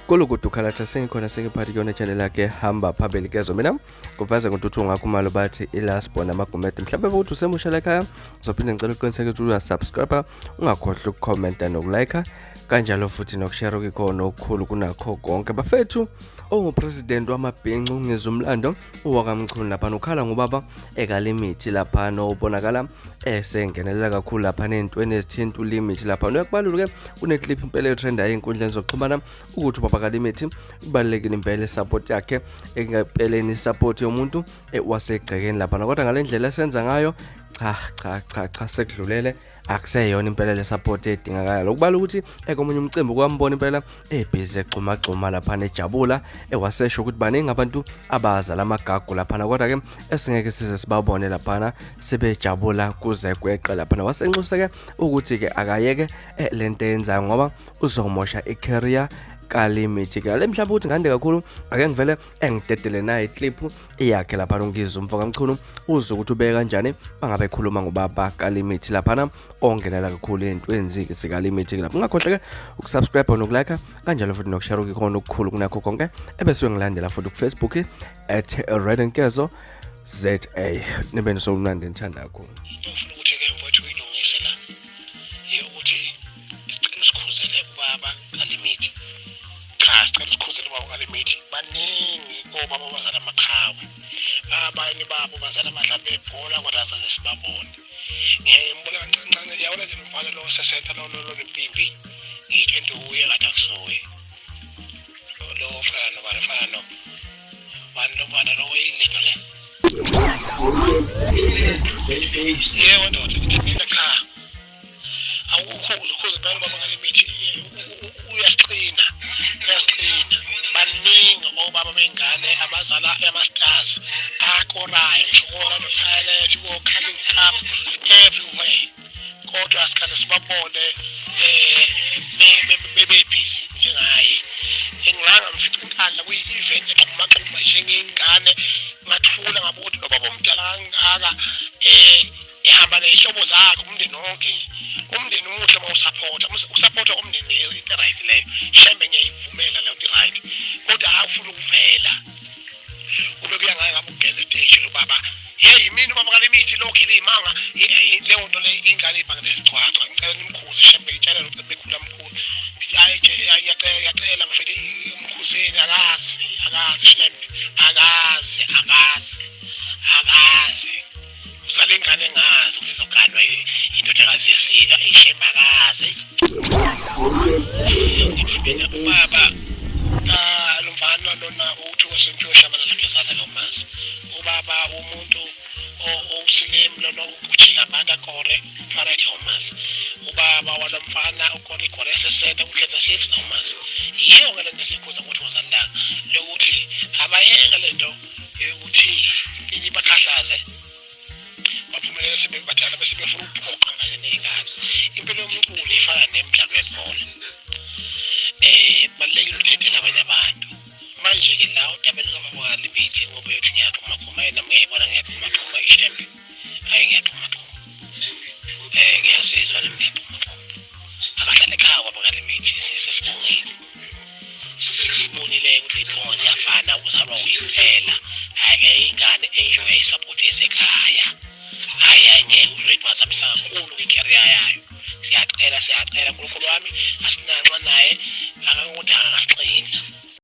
Kulukudu khalatha sengikhona sengiphathi kuyona channel yakhe hamba phambili kezo mina kuveze ngontuthu ngakhumalo bathi ilasbon amagumede mhlawumbe ukuthi usemusha la ekhaya uzophinde ngicela uqiniseke ukuthi uyasubscribe ungakhohlwa ukukhomenta nokulike kanjalo futhi nokushare okuyikhona okukhulu kunakho konke bafethu ongupresident wamabhincu ngizumlando uwakamchunu laphana ukhala ngubaba ekalimithi laphana obonakala esengenelela kakhulu laphana ey'ntweni ezithinta ulimithi laphana uyakubalula ke kuneclip impela etrenda ey'nkundleni zokuxhumana ukuthi ubaba kalimithi ibalulekile impela isupport yakhe engempeleni isupport yomuntu wasegcekeni laphana kodwa ngale ndlela esenza ngayo cha cha cha cha sekudlulele akuseyona impela le support edingakala lokubala ukuthi ekomunye umcimbi kwambona impela ebhizi egxuma gxuma laphana ejabula ewasesho ukuthi baningi abantu abazala amagagu laphana kodwa ke esingeke size sibabone laphana sebejabula kuze kweqe laphana wasenxuse ke ukuthi ke akayeke lento eyenzayo ngoba uzomosha i-career kalimithi ke le mhlawumbe ukuthi ngande kakhulu ake ngivele engidedele naye iclip eyakhe laphana ungizwe umfo kamchunu uzwe ukuthi ubeke kanjani bangabe ekhuluma ngobaba kalimithi laphana ongenela kakhulu ey'ntweni zikalimiti lapho ungakhohlwa ke ukusubscribe nokulike kanjalo futhi nokushare okukhona okukhulu kunakho konke ebese ngilandela futhi kufacebook at red nkezo za nibe nisobumnandi nithanda kakhulu ngifuna ukuthi-ke mfowethu uyilungise la ukuthi sicela usikhuzele ubaba kalimithi cha sicela usikhuzele ubaba kalimithi baningi obaba abazala amaqhawe abanye babo bazala abadlali bebhola kodwa azaze sibabone ngeke ngibona kancane kancane yabona nje lo mfana lo osesenta lo lo nempimpi ngitshela uye kade akusuye lo ofana nobani ofana no bani lo mfana lo yini lento le yebo ndoda ngithi mina cha awukho ukhuze impela ubaba ngale mithi uyasixina uyasixina baningi obaba bey'ngane abazala ama-stars akorayo ngisho ko-Orlando Pirates ko-Carling Cup everywhere kodwa sikhaze sibabone um bebebhizi njengaye nginganga mfica inkandla kuyi-event exhumaxhuma njengengane ngathula ngabuka ukuthi lo baba omdala kangaka um ehamba ney'hlobo zakhe umndeni wonke nje umndeni umuhle uma usaphotha usaphotha umndeni into right leyo shembe ngiyayivumela leyo nto right kodwa hayi ufuna ukuvela kube kuya ngaye ngabe ugele stage lo baba yeyi yimini ubaba kale mithi lokhu iliyimanga leyo nto le ingane ibhangele isigcwagcwa ngicela nimkhuze shembe ngitshela lo bekhula mkhulu iyacela ngifike umkhuzeni akazi akazi shembe akazi akazi akazi uzala ingane engazi ukuthi izoganwa indodakazi yesilo ishemakazi ngithi mina ubaba lo mfana lona uthi wasemthiwa shabalala gezana lomazi ubaba umuntu owusilim lona ujika abantu akore Parate awumazi ubaba walo mfana ukore igore esesenta kukhetha Chiefs awumazi yiyo-ke le nto esiyikhutha ukuthi wozanilanga lokuthi abayeke le nto yokuthi impilo ibakhahlaze baphumelele sebebadala bese befuna ukuphoqa kanye ney'ngane impilo yomculo ifana nemidlalo yebhola um kubalulekile ukuthethela abanye abantu manje-ke la udabeni lukababa kalimithi ngoba uyothi ngiyagxumagxuma yena ngiyayibona ngiyagxumagxuma ishembe hhayi ngiyagxumagxuma um ngiyazizwa nami ngiyagxumagxuma akahlale ekhaya kwaba kalimithi sesibongile sisibonile ukuthi iy'nhloko ziyafana uzalwa uyimpela hhayi-ke ingane enjoya isapoti yasekhaya hhayi hhayi ngeke uzoyiphazamisa kakhulu kwi-career yayo siyacela siyacela nkulunkulu wami asinanxa naye